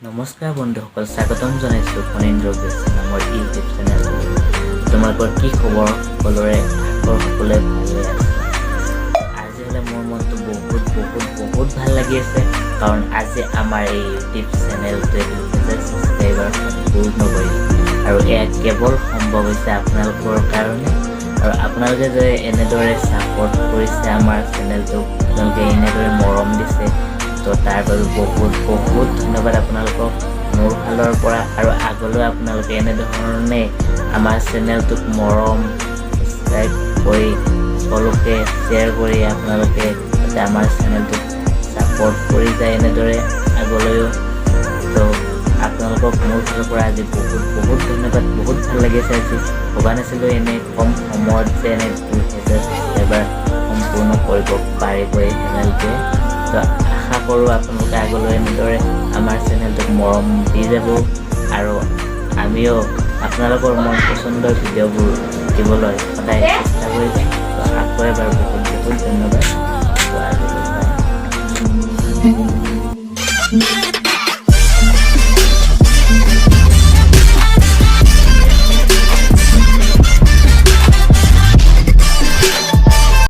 নমস্কাৰ বন্ধুসকল, স্বাগতম জনাইছোঁ ফণীন্দ্ৰ বেছি নামৰ ইউটিউব চেনেলটোলৈ। তোমালোকৰ কি খবৰ সকলোৰে? আশা সকলোৱে ভালে আছে। আজি হ'লে মোৰ মনটো বহুত বহুত বহুত ভাল লাগি আছে, কাৰণ আজি আমাৰ এই ইউটিউব চেনেলটোৱে 2000 ছাবস্ক্ৰাইবাৰ সম্পূৰ্ণ কৰিলে আৰু এয়া কেৱল সম্ভৱ হৈছে আপোনালোকৰ কাৰণে আৰু আপোনালোকে যে এনেদৰে ছাপৰ্ট কৰিছে আমাৰ চেনেলটোক, আপোনালোকে এনেদৰে মৰম দিছে, তো তাৰ বাবে বহুত বহুত ধন্যবাদ আপোনালোকক মোৰ ফালৰ পৰা। আৰু আগলৈ আপোনালোকে এনেধৰণে আমাৰ চেনেলটোক মৰম, ছাবস্ক্ৰাইব কৰি, সকলোকে শ্বেয়াৰ কৰি আপোনালোকে যাতে আমাৰ চেনেলটোক ছাপৰ্ট কৰি যায় এনেদৰে আগলৈও। তো আপোনালোকক মোৰ ফালৰ পৰা আজি বহুত বহুত ধন্যবাদ। বহুত ভাল লাগিছে আজি। ভবা নাছিলোঁ এনে কম সময়ত যে এনে 2000 ছাবস্ক্ৰাইবাৰ সম্পূৰ্ণ কৰিব পাৰিব এই চেনেলটোৱে। তো আশা কৰোঁ আপোনালোকে আগলৈ এনেদৰে আমাৰ চেনেলটোক মৰম দি যাব আৰু আমিও আপোনালোকৰ মন পচন্দৰ ভিডিঅ'বোৰ দিবলৈ সদায় চেষ্টা কৰি যাম। তো আকৌ এবাৰ বহুত বহুত ধন্যবাদ।